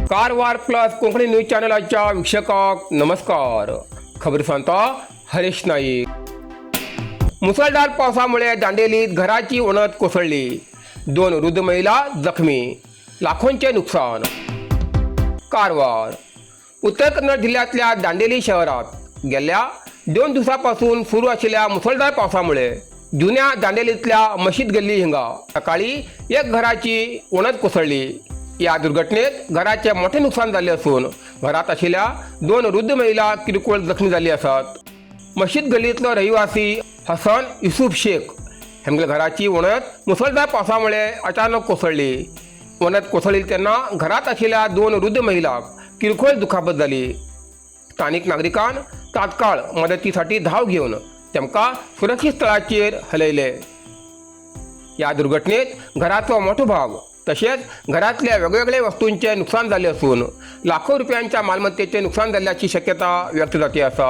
Karwar plus Konkani news चॅनलाच्या वीक्षकांक नमस्कार. खबर सांगता हरीश नाईक. मुसळधार पावसामुळे दांडेलीत घराची वणत कोसळली, 2 वृद्ध महिला जखमी, लाखोंचे नुकसान. कारवार उत्तर कन्नड जिल्ह्यातल्या दांडेली शहरात गेल्या 2 दिवसापासून सुरू असलेल्या मुसळधार पावसामुळे जुन्या दांडेलीतल्या मशीद गल्ली हिंगा सकाळी एक घराची वणत कोसळली. या दुर्घटनेत घराचे मोठे नुकसान झाले असून घरात असलेल्या 2 वृद्ध महिला किरकोळ जखमी झाली असत. मशीद गल्लीतलो रहिवासी हसन युसुफ शेख ह्यांच्या घराची वणत मुसळधार पावसामुळे अचानक कोसळली. वणत कोसळली तेन्ना घरात असलेल्या 2 वृद्ध महिला किरकोळ दुखापत झाली. स्थानिक नागरिकान तात्काळ मदतीसाठी धाव घेऊन तेमकां सुरक्षीत स्थळाचेर हलयले. या दुर्घटनेत घराचो मोठो भाग तशेंच घरातल्या वेगवेगळ्या वस्तूंचे नुकसान जाल्ले असून लाखो रुपयांच्या मालमत्तेचे नुकसान जाल्ल्याची शक्यता व्यक्त जाती आसा.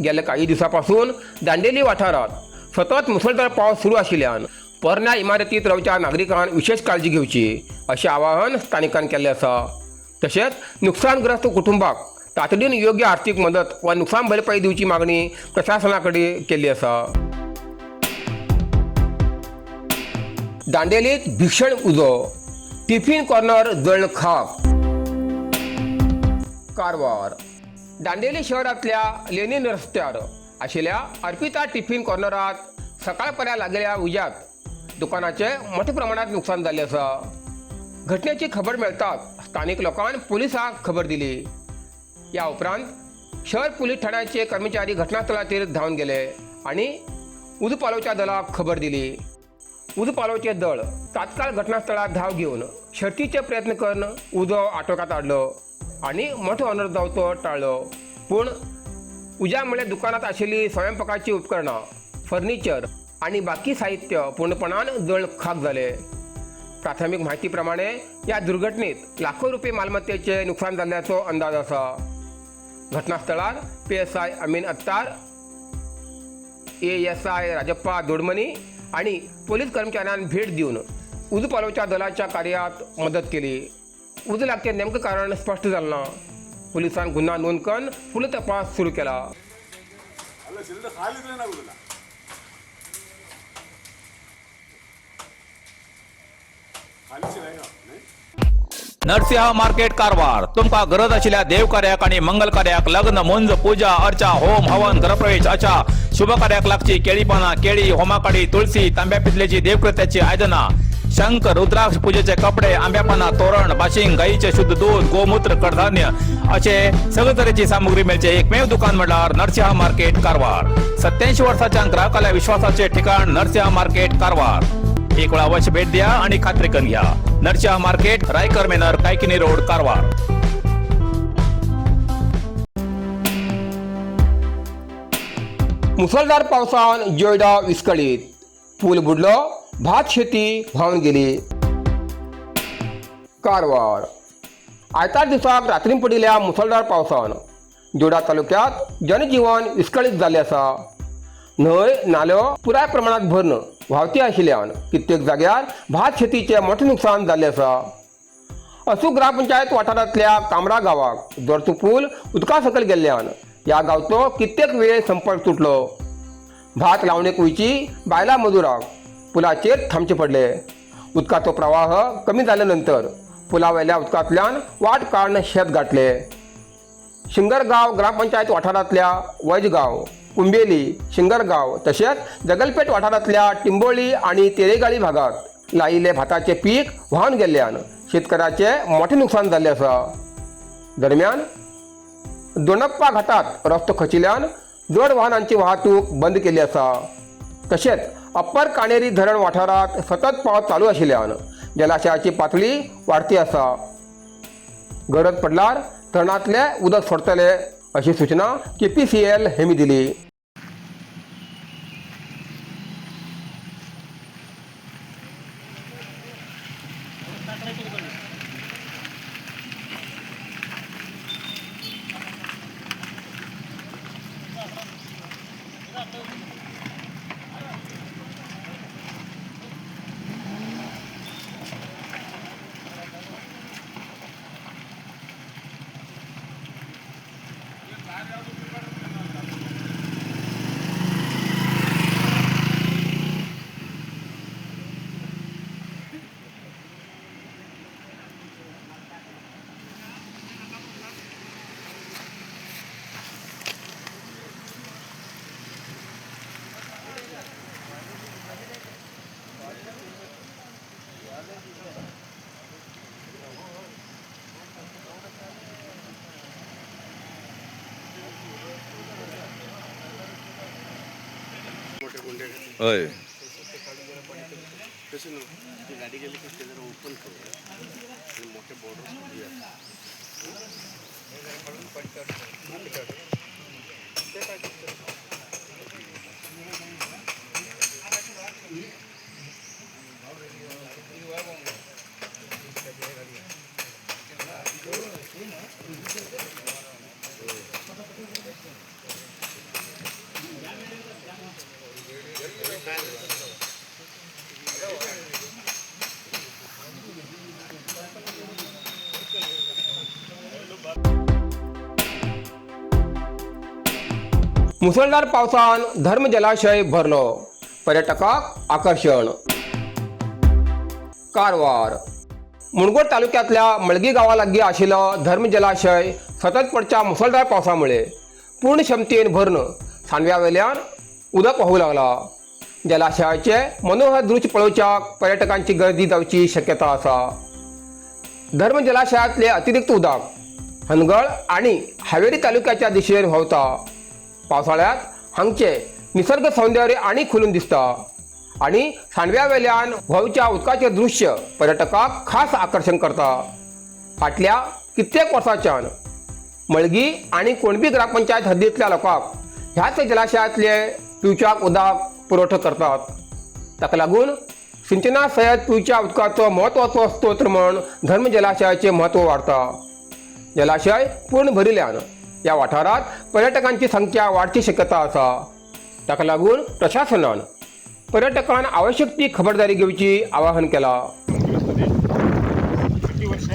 गेल्या काही दिवसापासून दांडेली वाठारात सतत मुसळधार पावस सुरू आशिल्ल्यान पोरण्या इमारतीत रावच्या नागरिकांक विशेष काळजी घेवची अशें आवाहन स्थानिकान केल्लें आसा. तशेंच नुकसानग्रस्त कुटुंबाक तातडीन योग्य आर्थिक मदत वा नुकसान भरपाई दिवची मागणी प्रशासना कडेन केल्ली आसा. दांडेलीत भीषण उजो, टिफिन कॉर्नर जळण खाक. कारवार दांडेली शहरांतल्या लेनिन रस्त्यार आशिल्ल्या अर्पिता टिफिन कॉर्नरात सकाळपर्या लागलेल्या उज्यात दुकानाचे मोठ्या प्रमाणात नुकसान जाल्लें आसा. घटनेची खबर मेळटाच स्थानिक लोकांन पुलिसांक खबर दिली. या उपरांत शहर पोलीस ठाण्याचे कर्मचारी घटनास्थळाचेर धांवन गेले आनी उजो पालोवच्या दलाक खबर दिली. उजो पालोवचे दळ तात्काळ घटनास्थळार धांव घेवन शर्तीचे प्रयत्न करून उजो आटोक्यात हाडलो आनी मोठो अनर्थ जावचो टाळ्ळो. पूण उज्या मुळे दुकानांत आशिल्ली स्वयंपाकाची उपकरणां, फर्निचर आनी बाकी साहित्य पूर्णपणान जळण खाक जाले. प्राथमिक माहिती प्रमाणे या दुर्घटनेत लाखो रुपये मालमत्तेचे नुकसान जाल्ल्याचो अंदाज आसा. घटनास्थळार PSI Amin Attar, ASI Rajappa Dodmani आणि पोलीस कर्मचाऱ्यांना भेट दिवन उजो पालोवच्या दलाच्या कार्यात मदत केली. उजो लागचें नेमकें कारण स्पश्ट जालें ना. पुलिसान गुन्हा नोंद करून फुडलो तपास सुरू केला. ಅಲ್ಲ ಸಿಲಿಂಡರ್ ಖಾಲಿ ಇದ್ರೆ ಏನಾಗುದಿಲ್ಲ. खाली सिलेंडर नाही. नरसिंह मार्केट कारवार तुमकां गरज आशिल्ल्या देवकार्याक आनी मंगल कार्याक, लग्न, मुंज, पूजा अर्चा, होम हवन, गृहप्रवेश अशा शुभ कार्याक लागची केळी पानां, केळी, होमाकाडी, तुळसी, तांब्या पितलेची देवकृत्याची आयदनां, शंख, रुद्राक्ष, पूजेचे कपडे, आंब्या पानां, तोरण, बाशिंग, गायीचे शुद्ध दूध, गोमूत्र, कडधान्य असे सगळे तरेची सामुग्री मेळचे एकमेव दुकान म्हणल्यार नरसिंह मार्केट कारवार. 87 वर्साच्या ग्राहकाल्या विश्वासाचे ठिकाण नरसिंह मार्केट कारवार. एक वेळा अवश्य भेट द्या आणि खात्री करून घ्या. Narasimha market, Raikar manor, Kaikini road, Karwar. मुसळधार पावसान जोयडा विस्कळीत, पूल बुडलो, भात शेती व्हांवन गेली. कारवार आयतार दिसाक रात्री पडिल्ल्या मुसळधार पावसान जोडा तालुक्यात जनजीवन विस्कळीत जाल्लें आसा. न्हंय नाल्यो पुराय प्रमाणात भरून व्हांवती आशिल्ल्यान कित्येक जाग्यार भात शेतीचें मोठें नुकसान जाल्लें आसा. असू ग्रामपंचायत वाठारांतल्या कामरा गांवाक जोडचो पूल उदका सकयल गेल्ल्यान ह्या गांवचो कित्येक वेळ संपर्क तुटलो. भात लावणेक वयची बायलां मजुराक पुलाचेर थांबचे पडले. उदकाचो प्रवाह कमी जाल्या नंतर पुला वयल्या उदकांतल्यान वाट काडून शेत गांठले. शिंगरगांव ग्रामपंचायत वाठारांतल्या वजगांव, कुंबेली, शिंगरगांव तशेंच जगलपेठ वाठारांतल्या टिंबोळी आनी तेरेगाळी भागात लायिल्ले भाताचे पीक व्हांवन गेल्ल्यान शेतकऱ्याचे मोठें नुकसान जाल्लें आसा. दरम्यान दोणप्पा घाटात रस्तो खचिल्ल्यान जड वाहनांची वाहतूक बंद केल्ली आसा. तशेंच अप्पर काणेरी धरण वाठारांत सतत पावस चालू आशिल्ल्यान जलाशयाची पातळी वाडती आसा. गरज पडल्यार धरणांतलें उदक सोडटले अशी सूचना KPCL हेमी दिली. हय. तशें न्हू, ती गाडी गेली की ते जरा ओपन करूया आनी मोठे बॉर्डर्स दिया. मुसळधार पावसान धर्म जलाशय भरलो, पर्यटकाक आकर्षण. कारवार मुणगोड तालुक्यांतल्या मळगी गांवा लागीं आशिल्लो धर्म जलाशय सतत पडच्या मुसळधार पावसामुळे पूर्ण क्षमतेन भरून सांडव्या वेल्यान उदक व्हांवूं लागला. जलाशयाचे मनोहर दृश्य पळोवच्याक पर्यटकांची गर्दी जावची शक्यता आसा. धर्म जलाशयातले अतिरिक्त उदक हनगळ आणि हावेरी तालुक्याच्या दिशेन व्हांवता. पावसाळ्यात हांगचे निसर्ग सौंदर्य आनी खुलून दिसता आणि सांडव्या वेल्यान व्हांवच्या उदकाचें दृश्य पर्यटकाक खास आकर्शण करता. फाटल्या कित्येक वर्सांच्यान मळगी आनी कोणबी ग्रामपंचायत हद्दींतल्या लोकांक ह्याच जलाशयांतले पिवच्याक उदक पुरवठो करतात. ताका लागून सिंचना सयत पिवच्या उदकाचो म्हत्वाचो स्त्रोत म्हण धर्म जलाशयाचें म्हत्व वाडता. जलाशय पूर्ण भरिल्ल्यान ह्या वाठारांत पर्यटकांची संख्या वाडची शक्यता आसा. ताका लागून प्रशासनान पर्यटकान आवश्यक ती खबरदारी घेवची आवाहन केलां. ಬೀಳುತ್ತದೆ. ಪ್ರತಿ ವರ್ಷ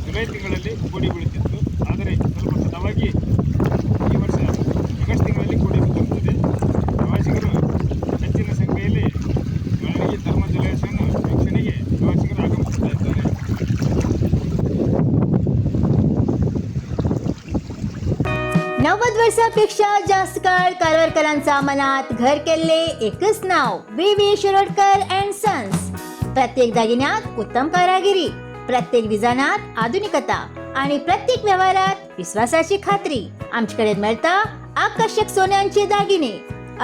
ಜುಲೈ ತಿಂಗಳಲ್ಲಿ ಕೋಡಿ ಬೀಳುತ್ತಿತ್ತು. ಆದರೆ ಸ್ವಲ್ಪ ತಡವಾಗಿ ಈ ವರ್ಷ ಆಗಸ್ಟ್ ತಿಂಗಳಲ್ಲಿ ಕೋಡಿ ಬೀಳುತ್ತದೆ. ಪ್ರವಾಸಿಗರು ಹೆಚ್ಚಿನ ಸಂಖ್ಯೆಯಲ್ಲಿ ಮಳಗಿ ಧರ್ಮ ಜಲಾಶಯವನ್ನು ವೀಕ್ಷಣೆಗೆ ಪ್ರವಾಸಿಗರು ಆಗಮಿಸುತ್ತಾ ಇದ್ದಾರೆ. 90 वर्षापेक्षा जास्त काळ कारवारकरांचा मनात घर केले एकच नाव, V V Shirodkar and sons. प्रत्येक दागिन्यात उत्तम कारागिरी, प्रत्येक डिझायनात आधुनिकता आणि प्रत्येक व्यवहारात विश्वासाची खात्री. आमच्याकडे मिळता आकर्षक सोन्यांचे दागिने,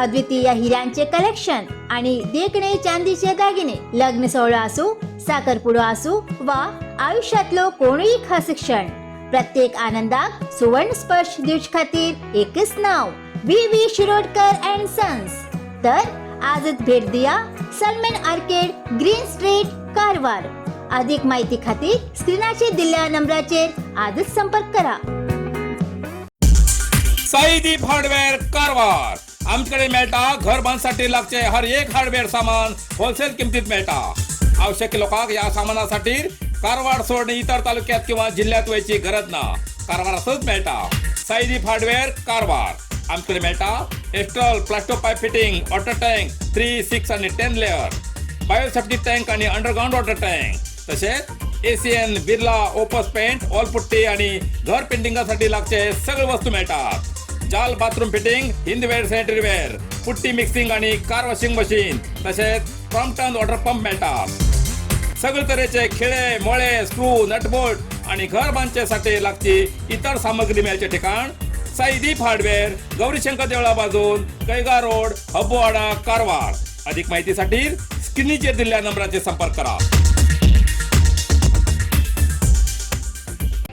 अद्वितीय हिऱ्यांचे कलेक्शन आणि देखणे चांदीचे दागिने. लग्न सोहळा असू, साखरपुडो असू वा आयुष्यातलो कोणूही खास क्षण, प्रत्येक आनंदाक सुवर्ण स्पर्श दिवचे खातीर एकच नाव, V V Shirodkar and sons. तर आजच भेट दिया, Salmen arcade, green street, Karwar. अधिक माहिती खातीर स्क्रीनाचेर दिल्ल्या नंबराचेर आजच संपर्क करा. साईदीप हार्डवेअर कारवार. आमच्याकडे मेळटा घर बांधसाठी लागचे हर एक हार्डवेअर सामान होलसेल किमतीत मेळटा. आवश्यक लोकांक ह्या सामानासाठी कारवार सोडून इतर तालुक्यात किंवा जिल्ह्यात वयची गरज ना. कारवारातच मेळटा साईदीप हार्डवेअर कारवार. आमच्याकडे मेळटा Astral Plasto pipe fitting, water tank 3, 6 आणि 10 लेअर, बायोसेफ्टी टँक आणि अंडरग्राऊंड वॉटर टँक. तसेच ACN, Birla Opus paint, wall putty आणि घर पेंटिंगासाठी लागचे सगळे वस्तू मिळतात. जाल bathroom fitting, Hindware sanitary ware, putty mixing आणि कार वॉशिंग मशीन, तसेच क्रॉम्प्टन वॉटर पंप मिळतात. सगळे तऱ्हेचे खिळे, मोळे, स्क्रू, नटबोल्ट आणि घर बांधच्यासाठी लागची इतर सामग्री मिळायचे ठिकाण साईदीप हार्डवेअर, गौरीशंकर देवळा बाजून, कैगा रोड, हब्बोवाडा, कारवार. अधिक माहितीसाठी स्क्रीनचेर दिलेल्या नंबराचे संपर्क करा.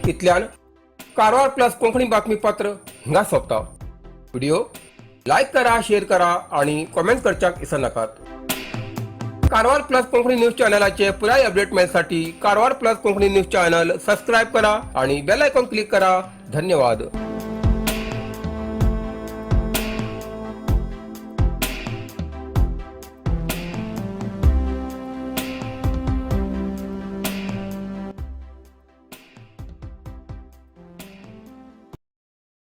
इतल्यान कारवार प्लस कोंकणी बातमीपत्र हिंगा सोंपता. व्हिडिओ लायक करा, शेअर करा आणि कॉमेंट करच्याक विसरनाकात. कारवार प्लस कोंकणी न्यूज चॅनलाचे पुराय अपडेट मेळसाठी Karwar plus Konkani news channel subscribe करा आणि बेल आयकॉन क्लिक करा. धन्यवाद.